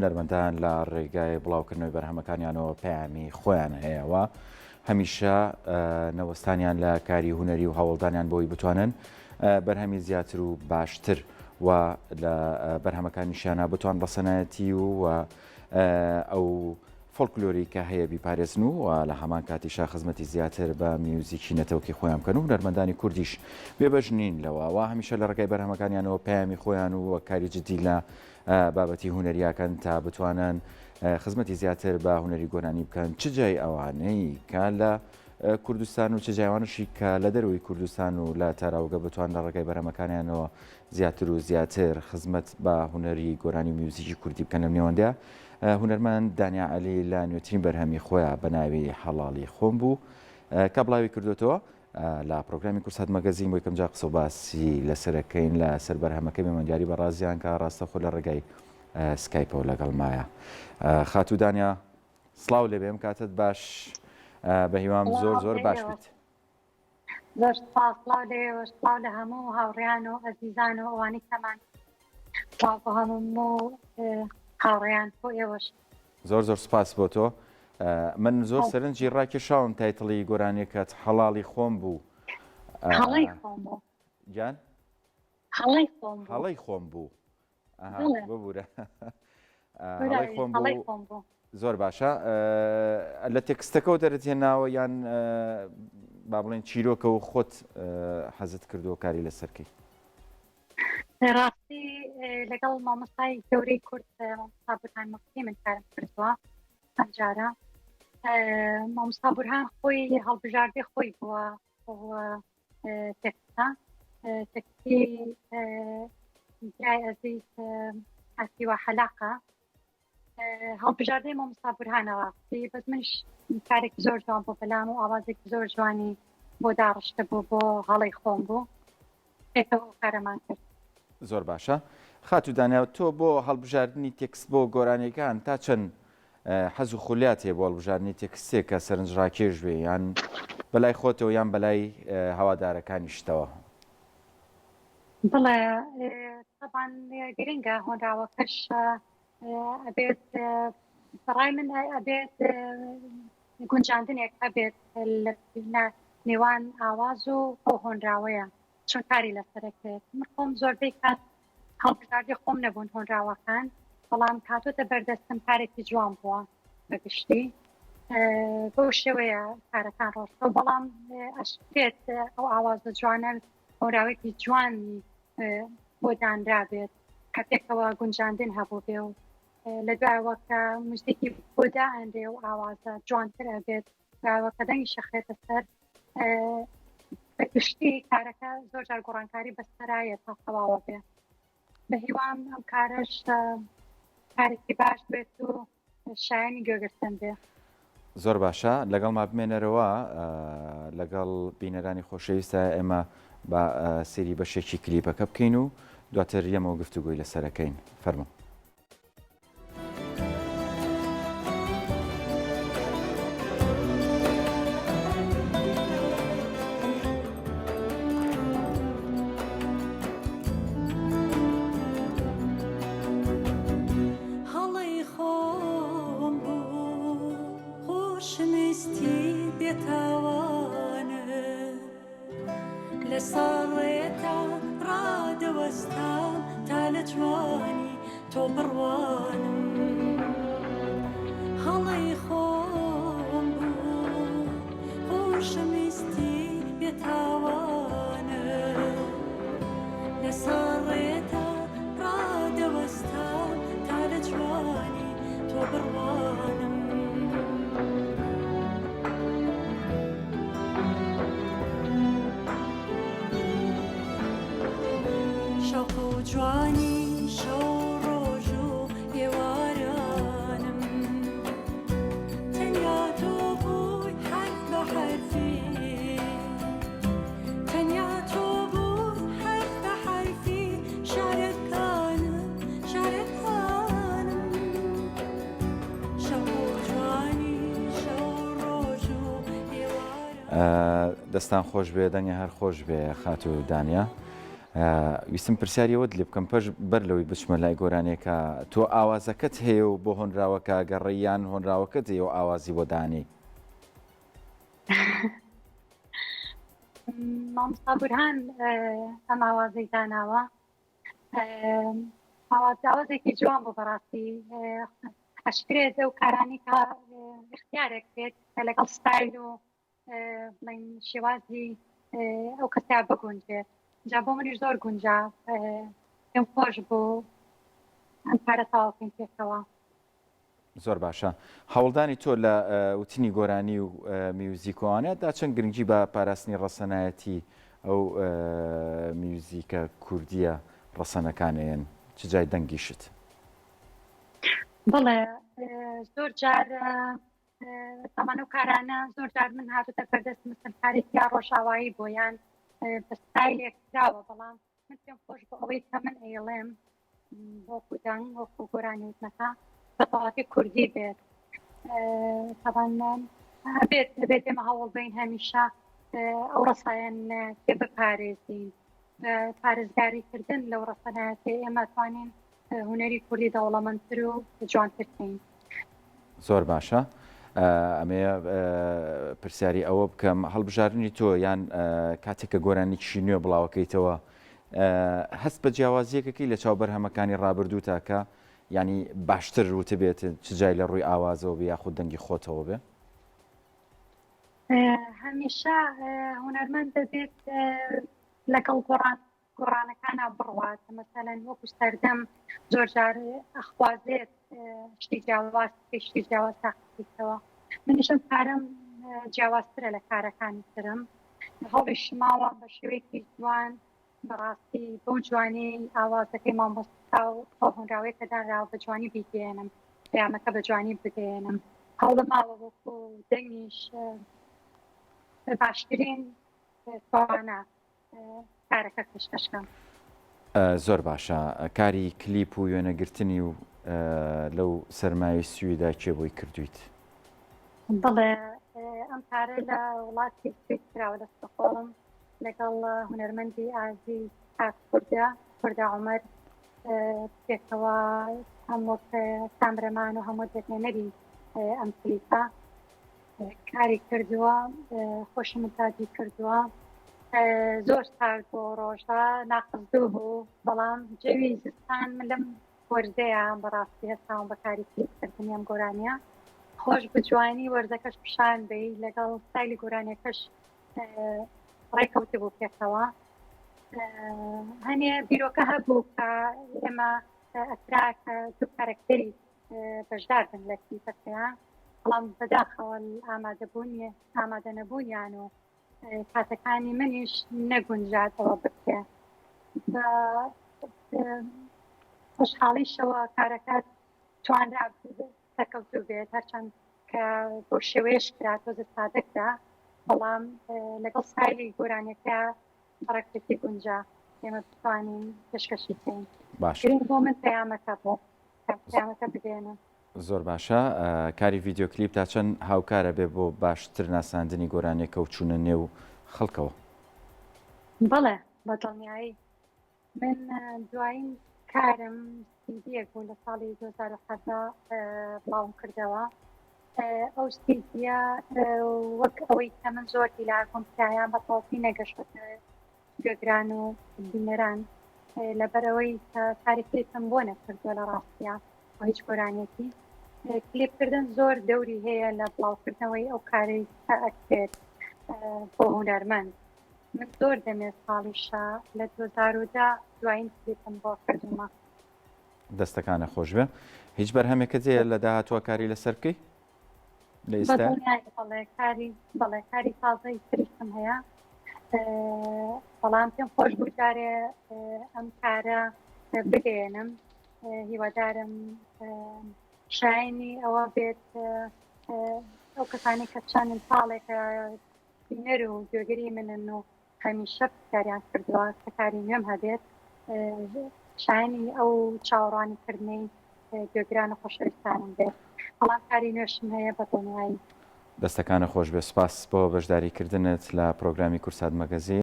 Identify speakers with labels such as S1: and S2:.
S1: هونەرمەندان لە ڕێگای بڵاوکردنەوەی بەرهەمەکانیانەوە پەیامی خۆیان هەیە و هەمیشە نەوەستانیان لە کاری هونەری و هەوڵدانیان بۆی بتوانن بەرهەمی زیاتر و باشتر و لە بەرهەمەکانیشیانە بتوان ڕەسەنایەتی و ئەو فۆلکلۆری کە هەیە بیپارێزن و لە هەمان کاتیشا خزمەتی زیاتر بە میوزیکی نەتەوەکەی خۆیان بکەن و هونەرمەندانی کوردیش بێبەش نین لەوە و هەمیشە لە ڕێگای بەرهەمەکانیانەوە پەیامی خۆیان و کاری جدی لە بابەتی هونەریاکەن تا بتوانن خزمەتی زیاتر بە هونەری گۆرانی بکەن چ جای ئەوانەی کە لە کوردستان و چ جایوانشی کە لە دەرەوەی کوردستان و لە تاراوگە بتوان لە ڕێگای بەرهەمەکانیانەوە زیاتر و زیاتر خزمەت بە هونەری گۆرانی و میوزیکی کوردی بکەن لەم نێوەندە هونەرمەند دانیا عەلی لە نوێترین بەرهەمی خۆیان بە ناوی حەڵاڵی خۆم بوو کە بڵاوی کردوێتەوە لە پرۆگرامی کوردسات مەگەزین بۆ یەکەم جار قسە و باسی لەسەرەکەین لە سەر بەرهەمەکەی مێمەندیاری بە ڕازیان کە ڕاستەخۆ لە ڕێگای سکایپەوە لەگەڵ مایە خاتوو دانیا سڵاو لێ بێم کاتت باش بە هیوام زۆر زۆر باش بیت.
S2: زۆر سپاس سڵاو لە ئێوەش سڵاو لە هەموو هاوڕێیان و ئەزیزان و ئەوانەی کەمان سڵاو بۆ هەموو هاوڕێیان بۆ ئێوەش.
S1: زۆر زۆر سپاس بۆ تۆ من زۆر سەرنجی ڕاکێشاوم title ی گۆرانیەکەت حەڵاڵی خۆم بوو.
S2: هەڵەی خۆم بوو.
S1: گیان؟
S2: هەڵەی خۆم بوو.
S1: هەڵەی خۆم بوو. ببورە هەڵەی خۆم بوو. زۆر باشە لە تێکستەکەەوە دەرت هێناوە یان با بڵێن چیرۆکە و خۆت حەزت کردووە کاری لەسەرکەی؟
S2: ڕاستی لەگەڵ مامۆستای گەورەی کورد مامۆستا بورهان موفتی من کارم کردووە ئەمجارە مامۆستا بورهان خۆی هەڵبژاردەی خۆی بووە تێکستە تێکستی برای ئەزیز ئاسیوا حەلاقە هەڵبژاردەی مامۆستا بورهانەوە بەس منش کارێکی زۆر جوان بۆ بەلام و ئاوازێکی زۆر جوانی بۆ داڕشتە بوو بۆ هەڵەی خۆم بوو پێکەوە ئەو کارەمان کرد.
S1: زۆر باشە خاتوو دانیا تۆ بۆ هەڵبژاردنی تێکست بۆ گۆرانیەکان تا چەند حەز و خولیات هەیە بۆ هەڵبژاردنی تێکستێک کە سەرنجڕاکێش بێ یان بەلای خۆتەوە یان بەلای هەوادارەکانیشتەوە؟
S2: بڵێ تەبان گرنگە هۆنراوەکەش ئەبێت بەڕای من ئەبێت گونجاندنێک هەبێت لە نێوان ئاواز و ئەو هۆنراوەیە چۆن کاری لەسەرەکرێت من خۆم زۆربەی کات هەڵبژاردی خۆم نەبوون هۆنراوەکان بەڵام کاتۆتە بەردەستم کارێکی جوان بووە بەگشتی بەو شێوەیە کارەکان ڕۆشتەوە بەڵام ئەشکرێت ئەو ئاوازە جوانە هۆنراوێکی جوانی بۆ دانرابێت کە پێکەوە گونجاندن هەبوو بێ و لە دوایەوە کە موزیکی بۆ دائەنرێ و ئاوازە جوانتر ئەبێت دوایەوە کە دەنگی شەخێتە سەر بە گشتی کارەکە زۆر جار گۆڕانکاری بەسەرایە تا تەواوە بێ بە هیوام ئەم کارەش کارێکی باش بێت و شایانی گوێگرتن بێ.
S1: زۆر باشە لەگەڵما بمێنەرەوە لەگەڵ بینەرانی خۆشەویستە ئێمە با سەیری بەشێکی کلیپەکە بکەین و دواتر یەمەوە گفتوگۆی لەسەرەکەین فەرموو.
S3: هەڵەی خۆم بوو خۆشمویستی بێتاوانم لە ساڵێتا ڕادەوەستام تا لە جوانی تۆ بڕوانم هەڵەی خۆم بوو خۆشمویستی بێتاوانم لە ساڕێتا ڕادەوەستام تا لە جوانی تۆ بڕوانم. شەوق و جوانی شەو ڕۆژ و ئێوارانم تەنیا تۆ بووی حەرف بە حەرفی تەنیا تۆ بووی حەرف بە حەرفی شارەکانم شارەکانم شەو و جوانی شەو ڕۆژ و ئێوارانم.
S1: دەستان خۆش بێ دەنگێ هەر خۆش بێ خاتوو دانیا. ویستم پرسیاری ئەوەت لێ بکەم پەش بەر لەوەی بچمە لای گۆرانیەکە تۆ ئاوازەکەت هەیە و بۆ هۆنراوەکە گەڕێی یان هۆنراوەکەت هەیە و ئاوازی بۆ دانێی؟
S2: مامۆستا بورهان ئەم ئاوازەی داناوە ئاواز ئاوازێکی جوان بوو بەڕاستی ئەشکرێت ئەو کارانی کە اختیارێک بێت کە لەگەڵ ستایل و بڵین شێوازی ئەو کەسە بگونجێت جا بۆ منیش زۆر گونجا پێم خۆش بوو ئەم کارە تەواوکەین پێکەوە.
S1: زۆر باشە هەوڵدانی تۆ لە وتنی گۆرانی و میوزیک و ئەوانە دا چەند گرنگی بە پاراستنی ڕەسەنایەتی ئەو میوزیکە کوردیە ڕەسەنەکانەیەن چ جای دەنگیشت؟
S2: بەڵێ زۆر جار تەمان ئەو کارانە زۆر جار من هاتوتە بەردەست مثل کارێکی یا ڕۆژاوایی بۆ یان بە ستایلێک کراوە بەڵام من پێم خۆش بۆ ئەوەی کە من ئەیڵێم وەکو دەنگ وەکو گۆرانی وتنەکە بە تەواوەتی کوردی بێت تەبان بێت دەبێت ئێمە هەوڵ بین هەمیشە ئەو ڕەسایەن پێ بپارێزین پارێزگاری کردن لەو ڕەسەنایەتی ئێمە توانین هونەری کوردی دەوڵەمەندتر و جوانتر کەین.
S1: زۆر باشە ئەمەیە پرسیاری ئەوە بکەم هەڵبژاردنی تۆ یان کاتێک کە گۆرانیکی نوێ بڵاوەکەیتەوە هەست بە جیاوازیەکەکەی لە چاو بەرهەمەکانی ڕابردوو تاکە ینی باشتر وتبێت چ جای لە ڕووی ئاوازەوە بێ یاخود دەنگی خۆتەوە بێ؟
S2: هەمیشە هونەرمەند دەبێت لەگەڵ گۆڕان گۆڕانەکانا بڕوات مەسەلەن وەکو سەردەم زۆر جار ئەخوازێت شتی جیاواز بکەی شتی جیاواز تاقیکەوە منیش ئەم کارم جیاوازترە لە کارەکانی ترم هەوڵیش ماوە بە شێوەیەکی جوان بەڕاستی بەو جوانی ئاوازەکەی مامۆستا و ئەو هۆنراوەی کە دانراوە بە جوانی بیگەیەنم پەیامەکە بە جوانی بگەیەنم هەوڵم ماوە وەکو دەنگیش باشترین توانا کارەکە پێشکەش کەم.
S1: زۆر باشە کاری کلیپ و وێنەگرتنی و لەو سەرمایەی سویدا کێ بۆی کردویت؟
S2: بەڵێ ئەم کارە لە وڵاتی سوید کراوە لە ستۆکهۆڵم لەگەڵ هونەرمەندی ئازیز کاک کوردە کوردە عومەر پێکەوە هەم وەک کامرەمان و هەموو دەرهێنەری ئەم کلیپە کاری کردووە خۆشی مونتاجی کردووە زۆر سارد بۆ ڕۆژە ناقس دوو بوو بەڵام جەوی زستان من لەم وەرزەیە بەڕاستی هەستاوم بە کاری کلیپکردنی ئەم گۆرانیە خۆش بجوانی وەرزەکەش پیشان بی لەگەڵ ستایلی گۆرانیەکەش ڕێکەوت بوو پێکەوە هەنێ بیرۆکە هەبوو کە ئێمە ئەکرا کە دوو کارەکتەری بەشدار بن لە کلیپەکەیا بەڵام بەداخەوە ئامادەبوونی ئامادە نەبوونیان و کاتەکانی منیش نەگونجاتەوە بکرێ بە خۆشحاڵیشەوە کارەکە توانرا سەرکەوتوو بێت هەرچەند کە بۆ شێوەیەش کرا تۆزە سادە کرا بەڵام لەگەڵ ستایلی گۆرانیەکە بەڕێکخستی گونجا ئێمە بتوانین پێشکەشی بکەین
S1: باش
S2: گرنگ بۆ من پەیامەکە بوو پەیامەکە بگەیەنم.
S1: زۆر باشە کاری ڤیدیۆ کلیپ تا چەند هاوکارە بێ بۆ باشتر ناساندنی گۆرانیەکە و چوونە نێو خەڵکەوە؟
S2: بەڵێ بە دڵنیایی من دوایین کارم سیدیەک بوو لە ساڵی 2017 بڵاوم کردەوە ئەو سیدیە وەک ئەوەی کە من زۆر هیلاکم تایە بە تەواوی نەگەشتە گوێگران و بینەران لەبەرئەوەی کە کاری کلیپم بۆ نەکردووە لە ڕاستیا بۆ هیچ گۆرانیەکی کلیپکردن زۆر دەوری هەیە لە بڵاوکردنەوەی ئەو کارەی کە ئەکرێت بۆ هونەرمەند من زۆر دەمێ ساڵیشە لە 2010 دوایین کلیپم بۆ کردومە.
S1: دەستەکانە خۆش بێ هیچ بەرهەمێکت هەیە لە داهاتووە کاری لەسەر بکەی؟ لە ئێستا؟
S2: بەڵێ کاری بەڵێ کاری تازەی تریشم هەیە بەڵام پێم خۆش بوو جارێ ئەم کارە بگەیەنم هیوادارم شایانی ئەوە بێت ئەو کەسانی کە چەند ساڵێکە بینەر و گوێگری منن و هەمیشە پرسیاریان کردووە کە کاری نوێم هەبێت شایانی ئەو چاوەڕوانی کردنەی گوێگران و خۆشەویستانم بێت بەڵام کاری نوێشم هەیە بە دڵنیایی.
S1: دەستەکانت خۆش بێت سوپاس بۆ بەشداری کردنت لە پرۆگرامی کورسات مەگەزین.